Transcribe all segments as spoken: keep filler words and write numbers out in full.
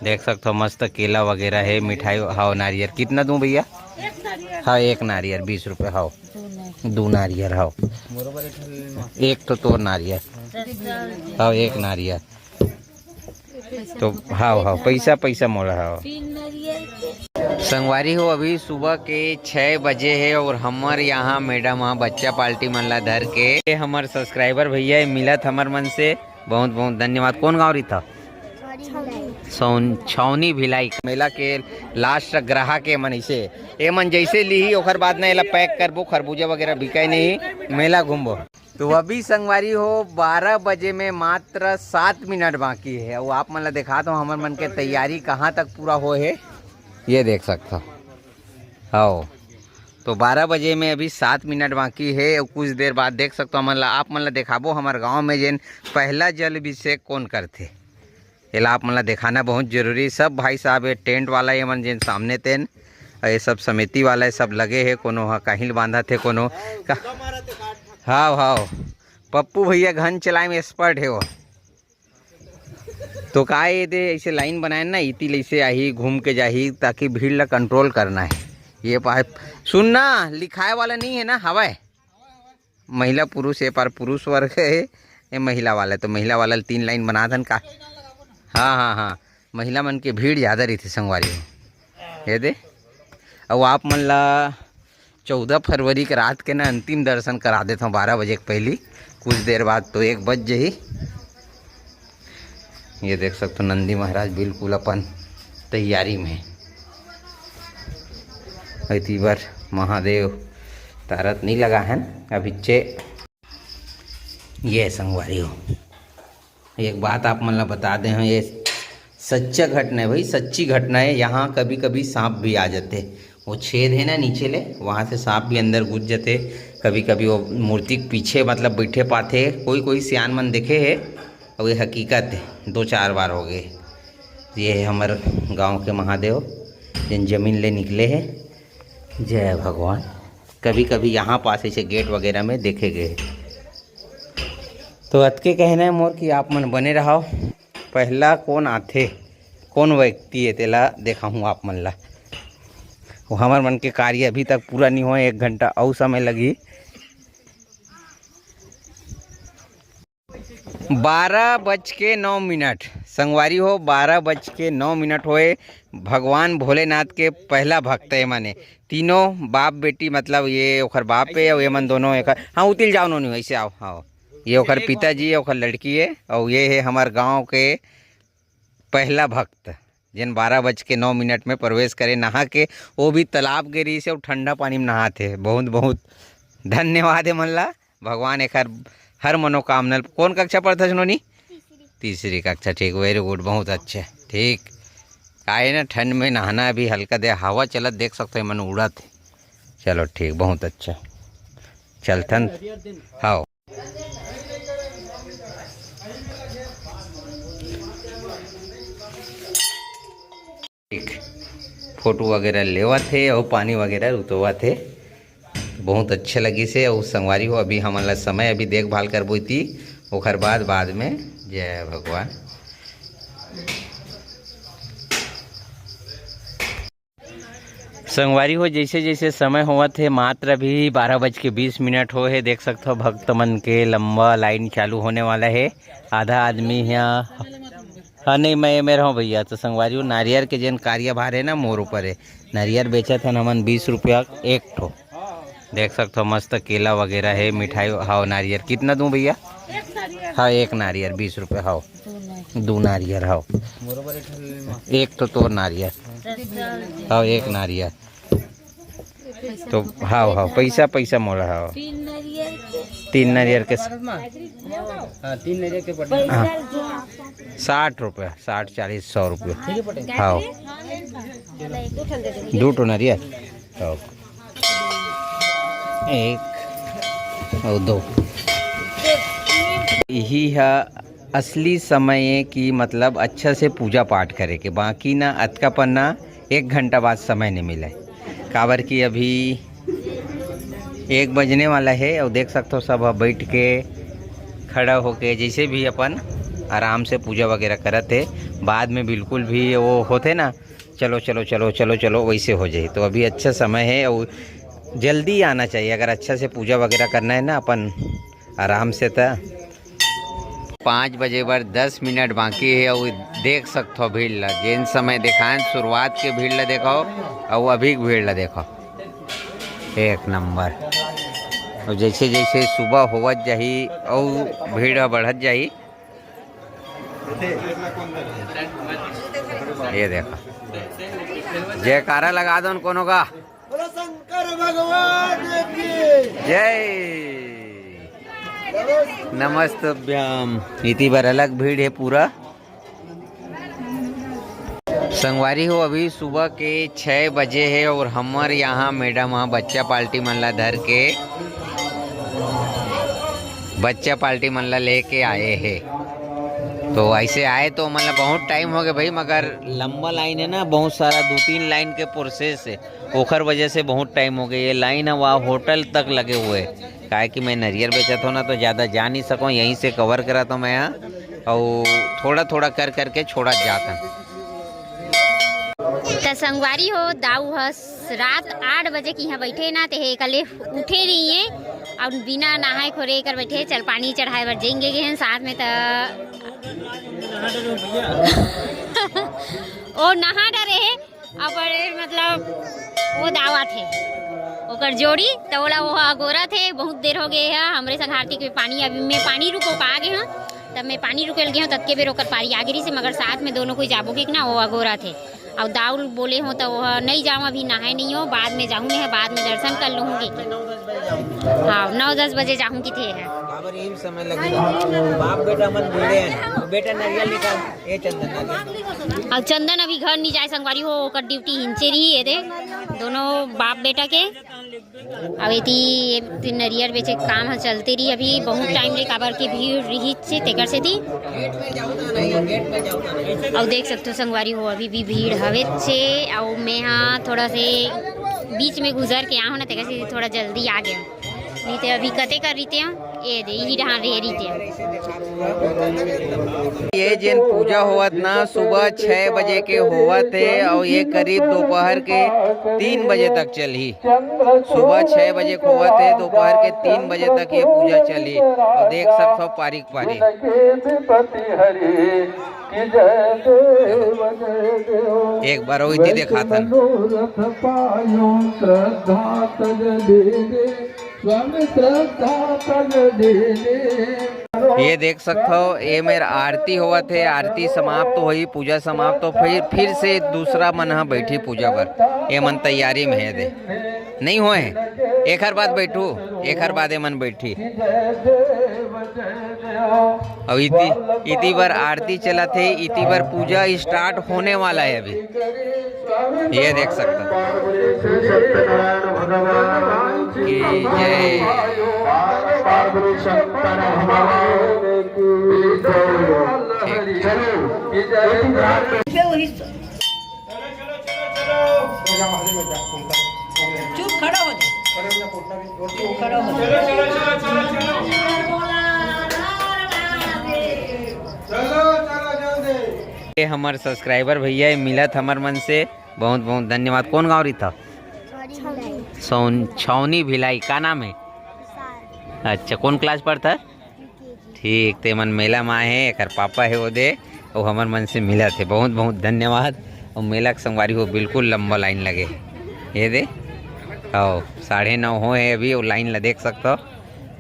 देख सकथो, मस्त केला वगैरह हे, मिठाई। हाव, नारियर कितना दूं भैया? हाँ, एक नारियर बीस रुपये। हाव, दू नारियर। हाव, एक तो तोर नारियर। हाव, एक नारियर। तो हाव, हाव, पैसा, पैसा मोला। हाव, संगवारी हो, अभी सुबह के छः बजे हे और हमर यहाँ मैडम ह बच्चा पार्टी मन ला धर के, हमर सब्सक्राइबर भैया मिलत हमर मन से, बहुत बहुत धन्यवाद। कौन गाँव रही था? सौन-, छौनी भिलाई। मेला के लास्ट ग्राहक ए मन, इसे ए मन जैसे लीही, ओकर बाद ना एला पैक करबो, खरबूजा वगैरह बिकाय नहीं, मेला घूमबो। तो अभी संगवारी हो, बारह बजे में मात्र सात मिनट बाकी है। वो आप मन ला दिखाता हूँ, हमर मन के तैयारी कहाँ तक पूरा हो है, ये देख सकता। हाव, तो बारह बजे में अभी सात मिनट बाकी है। और कुछ देर बाद देख सकता हूँ, हमन ला, आप मन ला दिखाबो, हमर गाँव में जेन पहला जल अभिषेक कौन करथे। एला आप मन ला देखाना बहुत जरूरी। सब भाई साहब, ये टेंट वाला, ये मन जेन सामने तेन, ये सब समिति वाला, ये सब लगे हे। कोनो ह काहिल बांधत हे, कोनो का-, हाव, हाव, पप्पू भैया घन चलाए में एक्सपर्ट हे वो। तो का ये दे ऐसे लाइन बनाए ना, इति ले ऐसे आही, घूम के जाही, ताकि भीड़ ला कंट्रोल करना है। ये पाए, सुन ना, लिखाए वाला नहीं है ना, हवाए। महिला पुरुष, ये पार पुरुष वर्ग है, ये महिला वाला, तो महिला वाला तीन लाइन बना दन का। हाँ, हाँ, हाँ, महिला मन के भीड़ ज़्यादा रहिथे संगवारी हो। ये दे, अउ आप मन ला चौदह फरवरी के रात के ना अंतिम दर्शन करा देथों बारह बजे के पहली, कुछ देर बाद तो एक बज जही। ये देख सकथो, नंदी महाराज बिल्कुल अपन तैयारी में। अति बर महादेव तारत नहीं लगा है अभी चे। ये संगवारी हो, एक बात आप मन ला बता दे हूँ, ये सच्चा घटना है भाई, सच्ची घटना है। यहाँ कभी कभी सांप भी आ जाते, वो छेद है ना नीचे ले, वहाँ से सांप भी अंदर घुस जाते। कभी कभी वो मूर्ति के पीछे मतलब बैठे पाते, कोई कोई सियान मन देखे है। और ये हकीकत है, दो चार बार हो गए। ये है हमर गांव के महादेव, जिन जमीन ले निकले है। जय भगवान। कभी कभी यहाँ पास ऐसे गेट वगैरह में देखे गए। तो अतके कहना है मोर कि आप मन बने रहो। पहला कौन आथे, कौन व्यक्ति है, तेला देखाहूँ आप मन ला। वो हमर मन के कार्य अभी तक पूरा नहीं हुआ, एक घंटा अउ समय लगी। बारह बज के नौ मिनट संगवारी हो, बारह बज के नौ मिनट होए। भगवान भोलेनाथ के पहला भक्त है, माने तीनों बाप बेटी, मतलब ये ओखर बाप है और ये मन दोनों एक। हाँ, उतिल जाओ नोनी, ऐसे आओ। हाँ, ये ओखर पिताजी है, ओखर लड़की है और ये है हमार गांव के पहला भक्त, जेन बारह बज के नौ मिनट में प्रवेश करे नहा के, वो भी तालाब के रीस और ठंडा पानी में नहाथे। बहुत बहुत धन्यवाद है मन ला। भगवान एखर हर मनोकामना ल-, कौन कक्षा पढ़थस नोनी? तीसरी कक्षा, ठीक, very good, बहुत अच्छा, ठीक। आए ना, ठंड में नहाना, अभी हल्का दे हवा चलत, देख सकथो, एमन उड़त हे। चलो ठीक, बहुत अच्छा, चलथन। हाँ, ठीक, फोटो वगैरह लेवत हे और पानी वगैरह उतरवत हे। बहुत अच्छा लगिस हे। और संगवारी हो, अभी हमन ला समय, अभी देखभाल करबो इति, ओखर बाद, बाद में। जय भगवान। संगवारी हो, जैसे जैसे समय होवत हे, मात्र अभी बारह बज के बीस मिनट हो हे। देख सकथो, भक्त मन के लंबा लाइन चालू होने वाला हे। आधा आदमी यहाँ, हाँ, नहीं, मैं, मैं रहूँ भैया। तो संगवारी हो, नारियर के जेन कार्यभार हे ना, मोर ऊपर हे। नारियर बेचत हन हमन बीस रुपया एक ठो। देख सकथो, मस्त केला वगैरह हे, मिठाई। हाव, नारियर कितना दूं भैया? हाँ, एक नारियर बीस रुपये। हाव, दू नारियर। हाव, एक तो तोर नारियर। हाव, एक नारियर। तो हाव, हाव, पैसा, पैसा मोला। हाव, तीन नारियर के। हाँ, तीन नारियर के पड़। हाँ, साठ रुपये, साठ, चालीस, सौ रुपये। ठीक है, पटेल। हाव, दू ठो नारियर। हाव। एक और दो। यही है असली समय है कि मतलब अच्छा से पूजा पाठ करे के, बाकी ना अतका पन्ना एक घंटा बाद समय नहीं मिले, काबर कि अभी एक बजने वाला है। और देख सकते हो, सब बैठ के, खड़ा होके, जैसे भी अपन आराम से पूजा वगैरह करत हे। बाद में बिल्कुल भी वो होथे ना, चलो चलो चलो चलो चलो, वैसे हो जाए। तो अभी अच्छा समय है और जल्दी आना चाहिए। अगर अच्छा से पूजा वगैरह करना है ना अपन आराम से, त पाँच बजे बर दस मिनट बाकी है। और देख सकथो भीड़ ला, जेन समय देखाएन शुरुआत के भीड़ ला देखो और अभी के भीड़ ला देखो, एक नंबर। और जैसे जैसे सुबह होवत जाही और भीड़ ह बढ़त जाही। ये देखो, जयकारा लगा दो न कोनो का। बोलो शंकर भगवान की। जय। नमस्तुभ्यम। इति बर अलग भीड़ है पूरा। संगवारी हो, अभी सुबह के छः बजे है और हमर यहाँ मैडम ह बच्चा पार्टी मन ला धर के, बच्चा पार्टी मन ला लेके आए हे। तो ऐसे आए तो मतलब बहुत टाइम हो गया भाई, मगर लंबा लाइन है ना, बहुत सारा दो तीन लाइन के प्रोसेस है, ओखर वजह से बहुत टाइम हो गया। ये लाइन है वहाँ होटल तक लगे हुए, काहे कि मैं नरियर बेचत हूँ ना, तो ज़्यादा जा नहीं सकूँ, यहीं से कवर करा तो मैं यहाँ, और थोड़ा थोड़ा कर करके छोड़ा जाता। त संगवारी हो, दाऊ ह रात आठ बजे के यहाँ बैठे ना, ते हे कले उठे नहीं है और बिना नहाए खोरे कर बैठे। चल पानी चढ़ाए बर जेंगे गे हैं साथ में, त ओ नहा डरे है। अब बड़े मतलब वो दावा थे ओकर जोड़ी, त ओला वो अगोरा थे। बहुत देर हो गए है हमरे संग आरती के पानी, अभी मैं पानी रुको का आगे हूँ, तब मैं पानी रुकेल गए हूँ, ततके बेर ओकर पारी आगे रही से, मगर साथ में दोनों कोई जाबो के ना, वो अगोरा थे। और दाऊ बोले हो तो वो नहीं जाऊँ, अभी नहाए नहीं हो, बाद में जाऊँ मैं, बाद में दर्शन कर लूँगी। हाँ, नौ दस बजे जाऊँ की थे है। काबर यही समय लगे। बाप बेटा मन भिड़े हैं, बेटा नरियल निकाल, ये चंदन नरियल। अब चंदन अभी घर नहीं जाए संगवारी हो, ओकर ड्यूटी हिंचे रही है दे, दोनों बाप बेटा के। अब एती, एती नरियर बेचे के काम ह चलते रही अभी बहुत टाइम ले, काबर के भीड़ रही छे तेकर सेती। अब देख सकते हो संगवारी हो, अभी भी भीड़ हवे छे। और मैं हाँ थोड़ा से बीच में गुजर के आऊँ ना, तेकर सेती थोड़ा जल्दी आ गया, नहीं तो अभी कते कर रही थे। ये दे, यही डहान रह रही थे। ये जेन पूजा होवत ना, सुबह छः बजे के होवत है और ये करीब दोपहर के तीन बजे तक चलही। सुबह छः बजे के होवत है, दोपहर के तीन बजे तक ये पूजा चलही। और देख सकथो पारी के पारी। एक बार और इति देखाथन। ये देख सकथो, ये मेर आरती होवत हे, आरती समाप्त होही, पूजा समाप्त हो, फिर, फिर से दूसरा मन ह बैठी पूजा बर। ये मन तैयारी में हे दे, नहीं होए हे, एखर बाद बैठू, एखर बाद ये मन बैठी। अब इति, इति बर आरती चलत हे, इति बर पूजा स्टार्ट होने वाला है अभी। ये देख सकते हो। की जय। ठीक। चुप, खड़ा हो जा। खड़ा हो जा। ये हमर सब्सक्राइबर भैया, ये मिलत हमर मन से, बहुत बहुत धन्यवाद। कौन गाँव रही था? सौन-, छौनी भिलाई। का नाम है? अच्छा, कौन क्लास पढ़ता? ठीक, ते मन मेला में आए हैं, एकर पापा है वो दे, वो हमर मन से मिलत हे। बहुत बहुत धन्यवाद। और मेला के संगवारी हो, बिल्कुल लंबा लाइन लगे, ये दे, आओ, साढ़े नौ हो है अभी, वो लाइन ला देख सकता हो।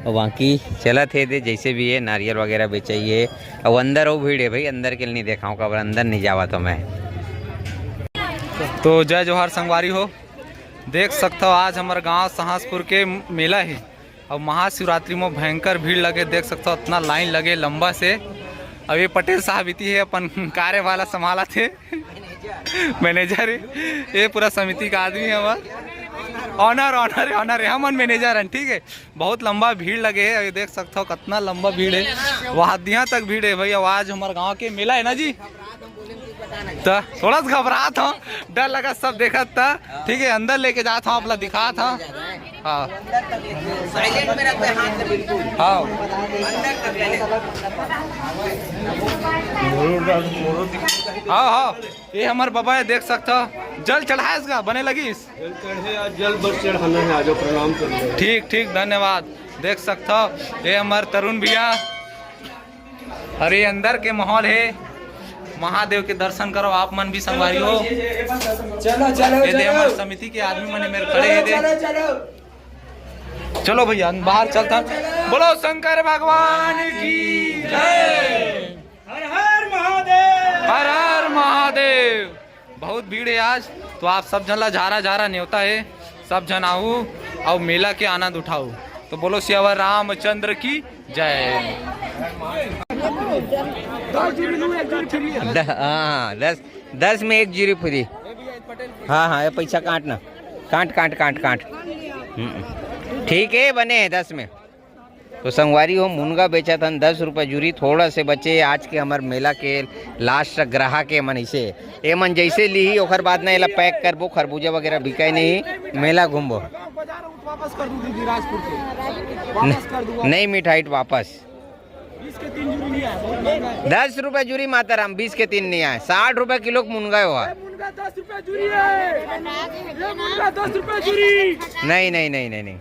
और बाकी चलत हे दे, जैसे भी है, नारियल वगैरह बेचाई है। और अंदर वो भीड़ है भाई, अंदर के लिए नहीं देखाऊँ, काबर अंदर नहीं जावा तो मैं। तो जय जोहार संगवारी हो, देख सकता हो, आज हमारे गांव सहासपुर के मेला है। अब महाशिवरात्रि में भयंकर भीड़ लगे, देख सकते हो, इतना लाइन लगे लंबा से। अब ये पटेल साहब इति है, अपन कार्य वाला संभालत हे, मैनेजर है, ये पूरा समिति का आदमी है हमार। ऑनर, ऑनर है, ऑनर है, हमन मैनेजर हैं, ठीक है। बहुत लंबा भीड़ लगे है, अभी देख सकते हो कितना लंबा भीड़ है, वहाँ दिया तक भीड़ है भाई। अब आज हमारे गांव के मेला है ना जी, तो थोड़ा सा घबरात हो, डर लगा, सब देखत था, ठीक है। अंदर लेके जात हो, आप ला दिखात हो। हाँ। साइलेंट में रखबे हाथ ले बिल्कुल। हाँ। अंदर कर ले। हाँ, हाँ। ये हमर बबा हे, देख सकत हो, जल चढ़ाएस गा, बने लगिस। जल चढ़े, आज जल बस चढ़ाना है, आज प्रणाम कर लो। ठीक, ठीक, धन्यवाद। देख सकत हो, ये हमर तरुण भैया। अरे, अंदर के माहौल हे, महादेव के दर्शन करो आप मन भी, संगवारी हो। चलो, चलो, ये दे हमर चलो। समिति के आदमी मन मेर खड़े हे दे। चलो, चलो। चलो भैया, बाहर चलता। बोलो शंकर भगवान की जय। हर हर महादेव। हर हर महादेव। बहुत भीड़ हे आज, तो आप सब झन ला झारा झारा नेवता हे, सब झन आहू अउ मेला के आनंद उठाऊ। तो बोलो सियावर रामचंद्र की जय। द, हाँ, दस दस में एक जीरो फ्री। हाँ, हाँ, ये पैसा काट ना, काट, काट, काट, काट। हम्म। ठीक है, बने हैं दस में। तो संगवारी हो, मुनगा बेचत हन दस रुपये जूरी, थोड़ा से बचे। आज के हमर मेला के लास्ट ग्राहक हे मन। इसे ए मन जैसे लीही, ओकर बाद ना एला पैक करबो, खरबूजा वगैरह बिकाय नहीं, मेला घूमबो। बाजार वापस कर दूं दीदी, राजपुर के वापस कर दूं। नहीं मिठाई वापस। बीस के तीन जूरी नहीं आया, बहुत महंगा है। दस रुपये जूरी माताराम, बीस के तीन नहीं आए, साठ रुपये किलो के मुनगा हुआ। मुनगा दस रुपये जूरी है, ये मुनगा दस रुपये जूरी। नहीं, नहीं, नहीं, नहीं, नहीं।